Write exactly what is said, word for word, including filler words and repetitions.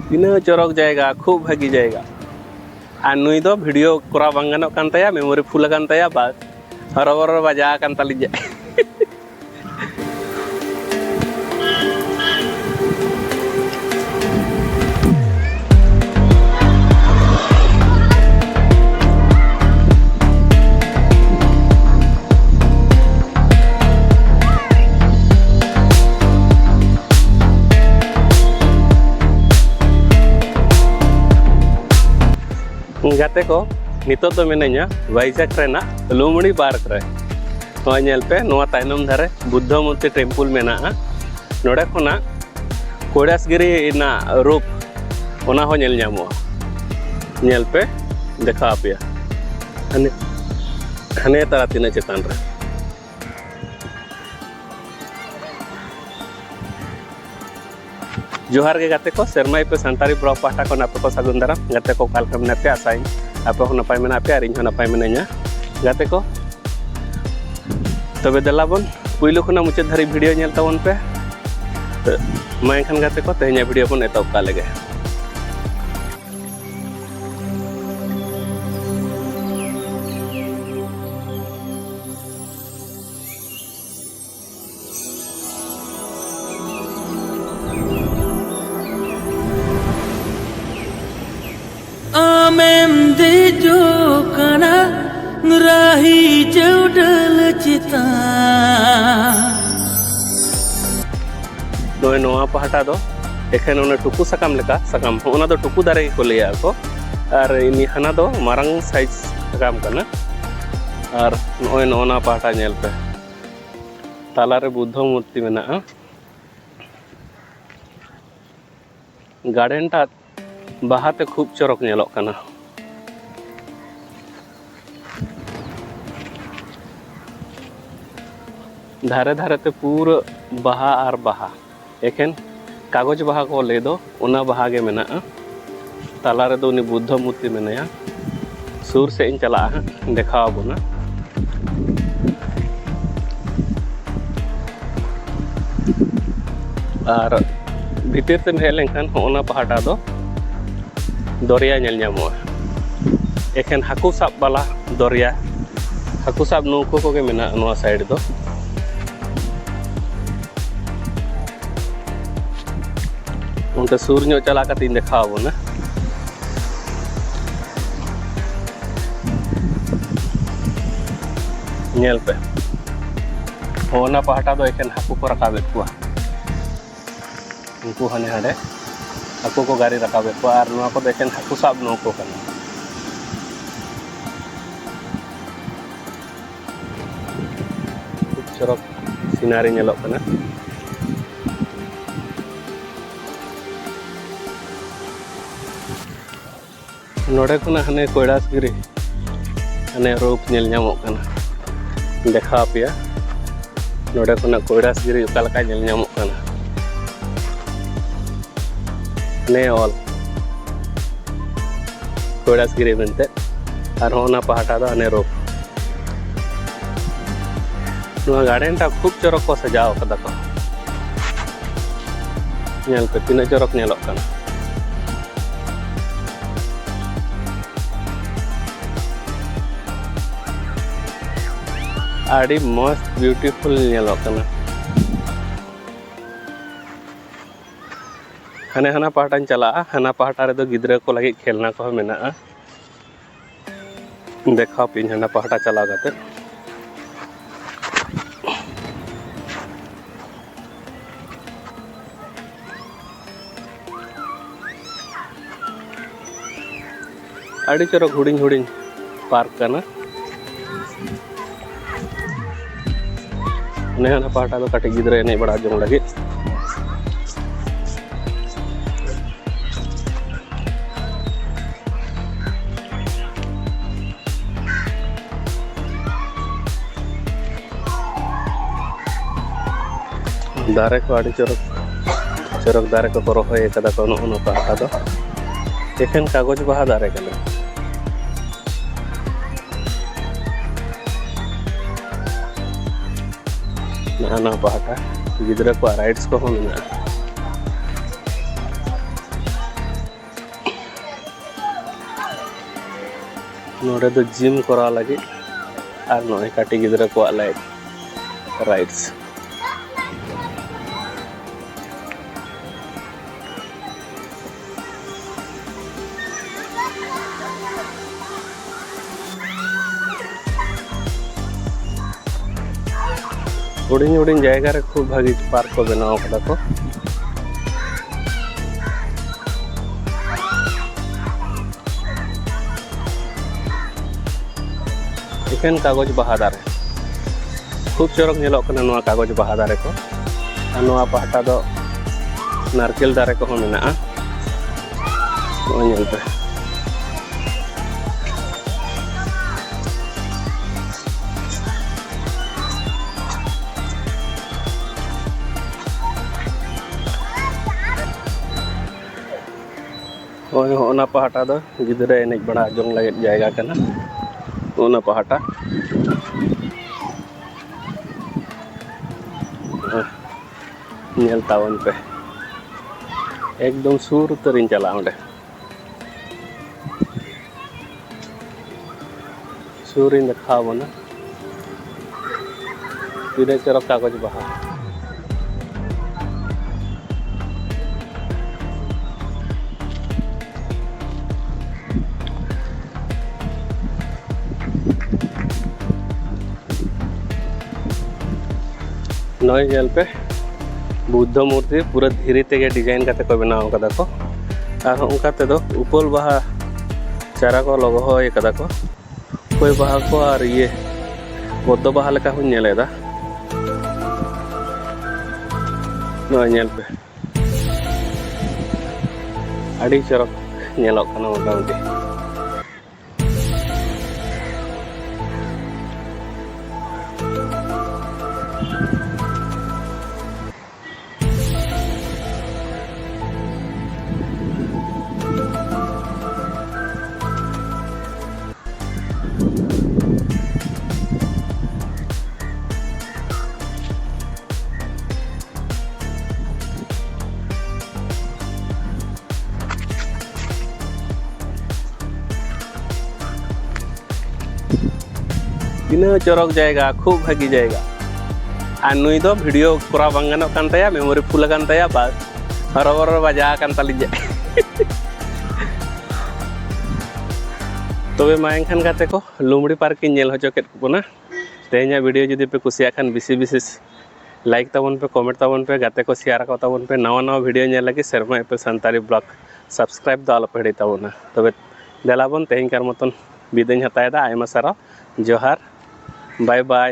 ᱛᱤᱱᱟᱹᱜ ᱪᱚᱨᱚᱠ ᱡᱟᱭᱜᱟ, ᱠᱷᱩᱵ ᱵᱷᱟᱹᱜᱤ ᱡᱟᱭᱜᱟ᱾ ᱟᱨ ᱱᱩᱭ ᱫᱚ ᱵᱷᱤᱰᱤᱭᱳ ᱠᱚᱨᱟᱣ ᱵᱟᱝ ᱜᱟᱱᱚᱜ ᱠᱟᱱ ᱛᱟᱭᱟ, ᱢᱮᱢᱳᱨᱤ ᱯᱷᱩᱞ ᱟᱠᱟᱱ ᱛᱟᱭᱟ, ᱵᱟᱥ ᱦᱚᱨᱚᱵᱚᱨᱚ ᱵᱟᱡᱟ ᱟᱠᱟᱱ ᱛᱟᱞᱤᱧᱟ᱾ ᱜᱟᱛᱮ ᱠᱚ, ᱱᱤᱛᱚᱜ ᱫᱚ ᱢᱤᱱᱟᱹᱧᱟ ᱵᱷᱟᱭᱡᱟᱠ ᱨᱮᱱᱟᱜ ᱞᱩᱢᱲᱤ ᱯᱟᱨᱠ ᱨᱮ᱾ ᱱᱚᱣᱟ ᱧᱮᱞ ᱯᱮ, ᱱᱚᱣᱟ ᱛᱟᱭᱱᱚᱢ ᱫᱷᱟᱨᱮ ᱵᱩᱫᱽᱫᱷᱚ ᱢᱩᱨᱛᱤ ᱴᱮᱢᱯᱩᱞ ᱢᱮᱱᱟᱜᱼᱟ᱾ ᱱᱚᱰᱮ ᱠᱷᱚᱱᱟᱜ ᱠᱳᱭᱞᱟᱥᱜᱤᱨᱤ ᱨᱮᱱᱟᱜ ᱨᱩᱯ, ᱚᱱᱟ ᱦᱚᱸ ᱧᱮᱞ ᱧᱟᱢᱚᱜᱼᱟ᱾ ᱧᱮᱞ ᱯᱮ, ᱫᱮᱠᱷᱟᱣ ᱟᱯᱮᱭᱟ᱾ ᱦᱟᱱᱮ, ᱦᱟᱱᱮ ᱛᱟᱨᱟ ᱛᱤᱱᱟᱹᱜ ᱪᱮᱛᱟᱱ ᱨᱮ᱾ ᱡᱚᱦᱟᱨ ᱜᱮ ᱜᱟᱛᱮ ᱠᱚ, ᱥᱮᱨᱢᱟ ᱤᱯᱮ ᱥᱟᱱᱛᱟᱲᱤ ᱵᱞᱚᱜ ᱯᱟᱦᱴᱟ ᱠᱷᱚᱱ ᱟᱯᱮ ᱠᱚ ᱥᱟᱹᱜᱩᱱ ᱫᱟᱨᱟᱢ᱾ ᱜᱟᱛᱮ ᱠᱚ, ᱚᱠᱟ ᱞᱮᱠᱟ ᱢᱮᱱᱟᱜ ᱯᱮᱭᱟ? ᱟᱥᱟᱭᱟᱹᱧ ᱟᱯᱮ ᱦᱚᱸ ᱱᱟᱯᱟᱭ ᱢᱮᱱᱟᱜ ᱯᱮᱭᱟ ᱟᱨ ᱤᱧ ᱦᱚᱸ ᱱᱟᱯᱟᱭ ᱢᱤᱱᱟᱹᱧᱟ᱾ ᱜᱟᱛᱮ ᱠᱚ, ᱛᱚᱵᱮ ᱫᱮᱞᱟ ᱵᱚᱱ ᱯᱩᱭᱞᱩ ᱠᱷᱚᱱᱟᱜ ᱢᱩᱪᱟᱹᱫ ᱫᱷᱟᱹᱨᱤᱡ ᱵᱷᱤᱰᱤᱭᱳ ᱧᱮᱞ ᱛᱟᱵᱚᱱ ᱯᱮ᱾ ᱢᱟ ᱮᱱᱠᱷᱟᱱ ᱜᱟᱛᱮ ᱠᱚ, ᱛᱮᱦᱮᱧᱟᱜ ᱵᱷᱤᱰᱤᱭᱳ ᱵᱚᱱ ᱮᱛᱚᱦᱚᱵ ᱠᱟᱜ ᱞᱮᱜᱮ᱾ ᱟᱢᱮᱢ ᱫᱮᱡᱚᱜ ᱠᱟᱱᱟ ᱨᱟᱦᱤ ᱪᱟᱹᱣᱰᱟᱹᱞ ᱪᱮᱛᱟᱱ᱾ ᱱᱚᱜᱼᱚᱭ ᱱᱚᱣᱟ ᱯᱟᱦᱴᱟ ᱫᱚ ᱮᱠᱷᱮᱱ ᱚᱱᱟ ᱴᱩᱠᱩ ᱥᱟᱠᱟᱢ ᱞᱮᱠᱟ ᱥᱟᱠᱟᱢ, ᱚᱱᱟ ᱫᱚ ᱴᱩᱠᱩ ᱫᱟᱨᱮ ᱜᱮᱠᱚ ᱞᱟᱹᱭᱟ ᱠᱚ, ᱟᱨ ᱱᱤᱭᱟᱹ ᱦᱟᱱᱟ ᱫᱚ ᱢᱟᱨᱟᱝ ᱥᱟᱭᱤᱡᱽ ᱥᱟᱠᱟᱢ ᱠᱟᱱᱟ᱾ ᱟᱨ ᱱᱚᱜᱼᱚᱭ ᱱᱚᱜᱼᱚ ᱱᱟ ᱯᱟᱦᱴᱟ ᱧᱮᱞ ᱯᱮ, ᱛᱟᱞᱟᱨᱮ ᱵᱩᱫᱽᱫᱷᱚ ᱢᱩᱨᱛᱤ ᱢᱮᱱᱟᱜᱼᱟ᱾ ᱜᱟᱨᱰᱮᱱ ᱴᱟᱜ ᱵᱟᱦᱟ ᱛᱮ ᱠᱷᱩᱵ ᱪᱚᱨᱚᱠ ᱧᱮᱞᱚᱜ ᱠᱟᱱᱟ᱾ ᱫᱷᱟᱨᱮ ᱫᱷᱟᱨᱮ ᱛᱮ ᱯᱩᱨᱟᱹ ᱵᱟᱦᱟ ᱟᱨ ᱵᱟᱦᱟ, ᱮᱠᱷᱮᱱ ᱠᱟᱜᱚᱡᱽ ᱵᱟᱦᱟ ᱠᱚ ᱞᱟᱹᱭ ᱫᱚ, ᱚᱱᱟ ᱵᱟᱦᱟ ᱜᱮ ᱢᱮᱱᱟᱜᱼᱟ᱾ ᱛᱟᱞᱟ ᱨᱮᱫᱚ ᱩᱱᱤ ᱵᱩᱫᱽᱫᱷᱚ ᱢᱩᱨᱛᱤ ᱢᱮᱱᱟᱭᱟ᱾ ᱥᱩᱨ ᱥᱮᱫ ᱤᱧ ᱪᱟᱞᱟᱜᱼᱟ ᱦᱟᱸᱜ, ᱫᱮᱠᱷᱟᱣ ᱟᱵᱚᱱᱟ᱾ ᱟᱨ ᱵᱷᱤᱛᱤᱨ ᱛᱮᱢ ᱦᱮᱡ ᱞᱮᱱᱠᱷᱟᱱ ᱦᱚᱸᱜᱼᱚ ᱱᱟ ᱯᱟᱦᱴᱟ ᱫᱚ ᱫᱚᱨᱭᱟ ᱧᱮᱞ ᱧᱟᱢᱚᱜᱼᱟ᱾ ᱮᱠᱷᱮᱱ ᱦᱟᱹᱠᱩ ᱥᱟᱵ ᱵᱟᱞᱟ ᱫᱚᱨᱭᱟ, ᱦᱟᱹᱠᱩ ᱥᱟᱵ ᱱᱟᱹᱣᱠᱟᱹ ᱠᱚᱜᱮ ᱢᱮᱱᱟᱜᱼᱟ ᱱᱚᱣᱟ side ᱫᱚ᱾ ᱚᱱᱛᱮ ᱥᱩᱨ ᱧᱚᱜ ᱪᱟᱞᱟᱣ ᱠᱟᱛᱮᱧ ᱫᱮᱠᱷᱟᱣ ᱟᱵᱚᱱᱟ᱾ ᱧᱮᱞ ᱯᱮ, ᱦᱚᱸ, ᱚᱱᱟ ᱯᱟᱦᱴᱟ ᱫᱚ ᱮᱠᱷᱮᱱ ᱦᱟᱹᱠᱩ ᱠᱚ ᱨᱟᱠᱟᱵᱮᱫ ᱠᱚᱣᱟ᱾ ᱩᱱᱠᱩ ᱦᱟᱱᱮ ᱦᱟᱸᱰᱮ ᱦᱟᱹᱠᱩ ᱠᱚ ᱜᱟᱹᱨᱤ ᱨᱟᱠᱟᱵᱮᱫ ᱠᱚᱣᱟ, ᱟᱨ ᱱᱚᱣᱟ ᱠᱚᱫᱚ ᱮᱠᱮᱱ ᱦᱟᱹᱠᱩ ᱥᱟᱵ ᱱᱟᱹᱣᱠᱟᱹ ᱠᱟᱱᱟ᱾ ᱠᱷᱩᱵ ᱪᱚᱨᱚᱠ scenery ᱧᱮᱞᱚᱜ ᱠᱟᱱᱟ᱾ ᱱᱚᱰᱮ ᱠᱷᱚᱱᱟᱜ ᱦᱟᱱᱮ ᱠᱚᱭᱞᱟᱥᱜᱤᱨᱤ, ᱦᱟᱱᱮ ᱨᱳᱯ ᱧᱮᱞ ᱧᱟᱢᱚᱜ ᱠᱟᱱᱟ, ᱫᱮᱠᱷᱟᱣ ᱟᱯᱮᱭᱟ᱾ ᱱᱚᱰᱮ ᱠᱷᱚᱱᱟᱜ ᱠᱚᱭᱞᱟᱥᱜᱤᱨᱤ ᱚᱠᱟ ᱞᱮᱠᱟ ᱧᱮᱞ ᱧᱟᱢᱚᱜ ᱠᱟᱱᱟ᱾ ᱦᱟᱱᱮ ᱚᱞ ᱠᱚᱭᱞᱟᱥᱜᱤᱨᱤ ᱢᱮᱱᱛᱮ, ᱟᱨ ᱦᱚᱸ ᱚᱱᱟ ᱯᱟᱦᱴᱟ ᱫᱚ ᱦᱟᱱᱮ ᱨᱳᱯ᱾ ᱱᱚᱣᱟ garden ᱴᱟ ᱠᱷᱩᱵ ᱪᱚᱨᱚᱠ ᱠᱚ ᱥᱟᱡᱟᱣ ᱠᱟᱫᱟ ᱠᱚ᱾ ᱧᱮᱞ ᱯᱮ ᱛᱤᱱᱟᱹᱜ ᱪᱚᱨᱚᱠ ᱧᱮᱞᱚᱜ ᱠᱟᱱᱟ᱾ ᱟᱹᱰᱤ ᱢᱚᱡᱽ beautiful ᱧᱮᱞᱚᱜ ᱠᱟᱱᱟ᱾ ᱦᱟᱱᱮ ᱦᱟᱱᱟ ᱯᱟᱦᱴᱟᱧ ᱪᱟᱞᱟᱜᱼᱟ, ᱦᱟᱱᱟ ᱯᱟᱦᱴᱟ ᱨᱮᱫᱚ ᱜᱤᱫᱽᱨᱟᱹ ᱠᱚ ᱞᱟᱹᱜᱤᱫ ᱠᱷᱮᱞᱱᱟ ᱠᱚᱦᱚᱸ ᱢᱮᱱᱟᱜᱼᱟ᱾ ᱫᱮᱠᱷᱟᱣ ᱯᱮᱭᱟᱹᱧ ᱦᱟᱱᱟ ᱯᱟᱦᱴᱟ ᱪᱟᱞᱟᱣ ᱠᱟᱛᱮ᱾ ᱟᱹᱰᱤ ᱪᱚᱨᱚᱠ ᱦᱩᱰᱤᱧ ᱦᱩᱰᱤᱧ park ᱠᱟᱱᱟ᱾ ᱚᱱᱮ ᱦᱟᱱᱟ ᱯᱟᱦᱴᱟ ᱫᱚ ᱠᱟᱹᱴᱤᱡ ᱜᱤᱫᱽᱨᱟᱹ ᱮᱱᱮᱡ ᱵᱟᱲᱟ ᱡᱚᱝ ᱞᱟᱹᱜᱤᱫ᱾ ᱫᱟᱨᱮ ᱠᱚ ᱟᱹᱰᱤ ᱪᱚᱨᱚᱠ ᱪᱚᱨᱚᱠ ᱫᱟᱨᱮ ᱠᱚᱠᱚ ᱨᱚᱦᱚᱭ ᱠᱟᱫᱟ ᱠᱚ ᱱᱚᱜᱼᱚ ᱱᱚᱣᱟ ᱯᱟᱦᱴᱟ ᱫᱚ᱾ ᱮᱠᱷᱮᱱ ᱠᱟᱜᱚᱡᱽ ᱵᱟᱦᱟ ᱫᱟᱨᱮ ᱠᱟᱱᱟ᱾ ᱱᱚᱜᱼᱚ ᱱᱚᱣᱟ ᱯᱟᱦᱴᱟ ᱜᱤᱫᱽᱨᱟᱹ ᱠᱚᱣᱟᱜ rides ᱠᱚᱦᱚᱸ ᱢᱮᱱᱟᱜᱼᱟ᱾ ᱱᱚᱰᱮ ᱫᱚ ᱡᱤᱢ ᱠᱚᱨᱟᱣ ᱞᱟᱹᱜᱤᱫ ᱟᱨ ᱱᱚᱜᱼᱚᱭ ᱠᱟᱹᱴᱤᱡ ᱜᱤᱫᱽᱨᱟᱹ ᱠᱚᱣᱟᱜ ᱞᱟᱹᱜᱤᱫ ᱨᱟᱭᱤᱰᱥ᱾ ᱦᱩᱰᱤᱧ ᱦᱩᱰᱤᱧ ᱡᱟᱭᱜᱟ ᱨᱮ ᱠᱷᱩᱵ ᱵᱷᱟᱹᱜᱤ ᱯᱟᱨᱠ ᱠᱚ ᱵᱮᱱᱟᱣ ᱠᱟᱫᱟ ᱠᱚ᱾ ᱮᱠᱮᱱ ᱠᱟᱜᱚᱡᱽ ᱵᱟᱦᱟ ᱫᱟᱨᱮ, ᱠᱷᱩᱵ ᱪᱚᱨᱚᱠ ᱧᱮᱞᱚᱜ ᱠᱟᱱᱟ ᱱᱚᱣᱟ ᱠᱟᱜᱚᱡᱽ ᱵᱟᱦᱟ ᱫᱟᱨᱮ ᱠᱚ᱾ ᱟᱨ ᱱᱚᱣᱟ ᱯᱟᱦᱴᱟ ᱫᱚ ᱱᱟᱨᱠᱮᱞ ᱫᱟᱨᱮ ᱠᱚᱦᱚᱸ ᱢᱮᱱᱟᱜᱼᱟ᱾ ᱱᱚᱜᱼᱚᱭ ᱧᱮᱞ ᱯᱮ᱾ ᱦᱳᱭ, ᱦᱚᱸᱜᱼᱚ ᱱᱟ ᱯᱟᱦᱴᱟ ᱫᱚ ᱜᱤᱫᱽᱨᱟᱹ ᱮᱱᱮᱡ ᱵᱟᱲᱟ ᱡᱚᱝ ᱞᱟᱹᱜᱤᱫ ᱡᱟᱭᱜᱟ ᱠᱟᱱᱟ᱾ ᱚᱱᱟ ᱯᱟᱦᱴᱟ ᱧᱮᱞ ᱛᱟᱵᱚᱱ ᱯᱮ, ᱮᱠᱫᱚᱢ ᱥᱩᱨ ᱩᱛᱟᱹᱨᱤᱧ ᱪᱟᱞᱟᱜᱼᱟ ᱚᱸᱰᱮ᱾ ᱥᱩᱨ ᱨᱤᱧ ᱫᱮᱠᱷᱟᱣ ᱟᱵᱚᱱᱟ ᱛᱤᱱᱟᱹᱜ ᱪᱚᱨᱚᱠ ᱠᱟᱜᱚᱡᱽ ᱵᱟᱦᱟ᱾ ᱱᱚᱜᱼᱚᱭ ᱧᱮᱞ ᱯᱮ, ᱵᱩᱫᱽᱫᱷᱚ ᱢᱩᱨᱛᱤ ᱯᱩᱨᱟᱹ ᱫᱷᱤᱨᱤ ᱛᱮᱜᱮ ᱰᱤᱡᱟᱭᱤᱱ ᱠᱟᱛᱮ ᱠᱚ ᱵᱮᱱᱟᱣ ᱠᱟᱫᱟ ᱠᱚ᱾ ᱟᱨ ᱚᱱᱠᱟ ᱛᱮᱫᱚ ᱩᱯᱟᱹᱞ ᱵᱟᱦᱟ ᱪᱟᱨᱟ ᱠᱚ ᱨᱚᱦᱚᱭ ᱠᱟᱫᱟ ᱠᱚ᱾ ᱠᱚᱭ ᱵᱟᱦᱟ ᱠᱚ ᱟᱨ ᱤᱭᱟᱹ ᱯᱚᱫᱽᱫᱚ ᱵᱟᱦᱟ ᱞᱮᱠᱟ ᱦᱚᱸᱧ ᱧᱮᱞ ᱮᱫᱟ᱾ ᱱᱚᱜᱼᱚᱭ ᱧᱮᱞ ᱯᱮ, ᱟᱹᱰᱤ ᱪᱚᱨᱚᱠ ᱧᱮᱞᱚᱜ ᱠᱟᱱᱟ ᱢᱚᱴᱟᱢᱩᱴᱤ᱾ ᱛᱤᱱᱟᱹᱜ ᱪᱚᱨᱚᱠ ᱡᱟᱭᱜᱟ, ᱠᱷᱩᱵ ᱵᱷᱟᱹᱜᱤ ᱡᱟᱭᱜᱟ᱾ ᱟᱨ ᱱᱩᱭ ᱫᱚ ᱵᱷᱤᱰᱤᱭᱳ ᱠᱚᱨᱟᱣ ᱵᱟᱝ ᱜᱟᱱᱚᱜ ᱠᱟᱱ ᱛᱟᱭᱟ, ᱢᱮᱢᱳᱨᱤ ᱯᱷᱩᱞ ᱟᱠᱟᱱ ᱛᱟᱭᱟ, ᱵᱟᱥ ᱦᱚᱨᱚᱵᱚᱨᱚ ᱵᱟᱡᱟ ᱟᱠᱟᱱ ᱛᱟᱹᱞᱤᱧᱟ᱾ ᱛᱚᱵᱮ ᱢᱟ ᱮᱱᱠᱷᱟᱱ ᱜᱟᱛᱮ ᱠᱚ, ᱞᱩᱢᱲᱤ ᱯᱟᱨᱠ ᱤᱧ ᱧᱮᱞ ᱦᱚᱪᱚ ᱠᱮᱫ ᱵᱚᱱᱟ᱾ ᱛᱮᱦᱮᱧᱟᱜ ᱵᱷᱤᱰᱤᱭᱳ ᱡᱩᱫᱤ ᱯᱮ ᱠᱩᱥᱤᱭᱟᱜ ᱠᱷᱟᱱ, ᱵᱮᱥᱤ ᱵᱮᱥᱤ ᱞᱟᱭᱤᱠ ᱛᱟᱵᱚᱱ ᱯᱮ, ᱠᱚᱢᱮᱱᱴ ᱛᱟᱵᱚᱱ ᱯᱮ, ᱜᱟᱛᱮ ᱠᱚ ᱥᱮᱭᱟᱨ ᱟᱠᱚ ᱛᱟᱵᱚᱱ ᱯᱮ᱾ ᱱᱟᱣᱟ ᱱᱟᱣᱟ ᱵᱷᱤᱰᱤᱭᱳ ᱧᱮᱞ ᱞᱟᱹᱜᱤᱫ ᱥᱮᱨᱢᱟ ᱮᱯᱮᱞ ᱥᱟᱱᱛᱟᱲᱤ ᱵᱞᱚᱜ ᱥᱟᱵᱥᱠᱨᱟᱭᱤᱵ ᱫᱚ ᱟᱞᱚ ᱯᱮ ᱦᱤᱲᱤᱧ ᱛᱟᱵᱚᱱᱟ᱾ ᱛᱚᱵᱮ ᱫᱮᱞᱟ ᱵᱚᱱ, ᱛᱮᱦᱮᱧ ᱠᱟᱨ ᱢᱚᱛᱚᱱ ᱵᱤᱫᱟᱹᱧ ᱦᱟᱛᱟᱣ ᱮᱫᱟ᱾ ᱟᱭᱢᱟ ᱥᱟᱨᱦᱟᱣ, ᱡᱚᱦᱟᱨ, ᱵᱟᱭ ᱵᱟᱭ᱾